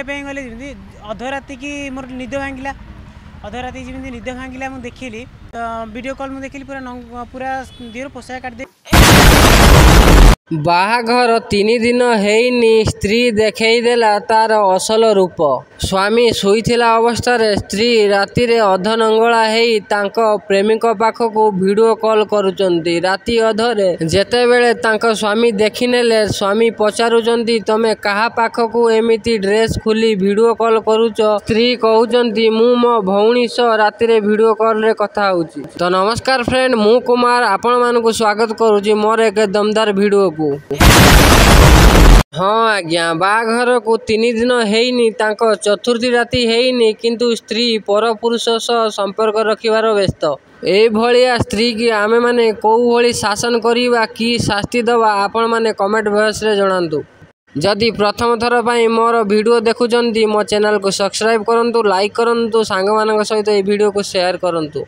ପାଇଁ ଗଲି, ଯେମିତି ଅଧ ରାତିକି ମୋର ନିଦ ଭାଙ୍ଗିଲା। ଅଧ ରାତି ଯେମିତି ନିଦ ଭାଙ୍ଗିଲା, ମୁଁ ଦେଖିଲି ତ ଭିଡ଼ିଓ କଲ୍, ମୁଁ ଦେଖିଲି ପୁରା ପୁରା ଦେହରୁ ପୋଷାକ କାଟିଦେଇ। ବାହାଘର 3 ଦିନ ହେଇନି, ସ୍ତ୍ରୀ ଦେଖେଇଦେଲା ତାର ଅସଲ ରୂପ। ସ୍ୱାମୀ ଶୋଇଥିଲା ଅବସ୍ଥାରେ ସ୍ତ୍ରୀ ରାତିରେ ଅଧନଙ୍ଗଳା ହେଇ ତାଙ୍କ ପ୍ରେମିକ ପାଖକୁ ଭିଡ଼ିଓ କଲ୍ କରୁଛନ୍ତି ରାତି ଅଧରେ। ଯେତେବେଳେ ତାଙ୍କ ସ୍ୱାମୀ ଦେଖିନେଲେ, ସ୍ୱାମୀ ପଚାରୁଛନ୍ତି, ତମେ କାହା ପାଖକୁ ଏମିତି ଡ୍ରେସ୍ ଖୋଲି ଭିଡ଼ିଓ କଲ୍ କରୁଛ? ସ୍ତ୍ରୀ କହୁଛନ୍ତି, ମୁଁ ମୋ ଭଉଣୀ ସହ ରାତିରେ ଭିଡ଼ିଓ କଲ୍ରେ କଥା ହେଉଛି। ତ ନମସ୍କାର ଫ୍ରେଣ୍ଡ, ମୁଁ କୁମାର ଆପଣମାନଙ୍କୁ ସ୍ୱାଗତ କରୁଛି ମୋର ଏକ ଦମଦାର ଭିଡ଼ିଓକୁ। ହଁ ଆଜ୍ଞା, ବାହାଘରକୁ 3 ଦିନ ହେଇନି, ତାଙ୍କ ଚତୁର୍ଥୀ ରାତି ହେଇନି, କିନ୍ତୁ ସ୍ତ୍ରୀ ପରପୁରୁଷ ସହ ସମ୍ପର୍କ ରଖିବାର ବ୍ୟସ୍ତ। ଏଇଭଳିଆ ସ୍ତ୍ରୀକି ଆମେମାନେ କୋଉ ଭଳି ଶାସନ କରିବା କି ଶାସ୍ତି ଦେବା, ଆପଣମାନେ କମେଣ୍ଟ ବକ୍ସରେ ଜଣାନ୍ତୁ। ଯଦି ପ୍ରଥମ ଥର ପାଇଁ ମୋର ଭିଡ଼ିଓ ଦେଖୁଛନ୍ତି, ମୋ ଚ୍ୟାନେଲକୁ ସବସ୍କ୍ରାଇବ୍ କରନ୍ତୁ, ଲାଇକ୍ କରନ୍ତୁ, ସାଙ୍ଗମାନଙ୍କ ସହିତ ଏହି ଭିଡ଼ିଓକୁ ସେୟାର କରନ୍ତୁ।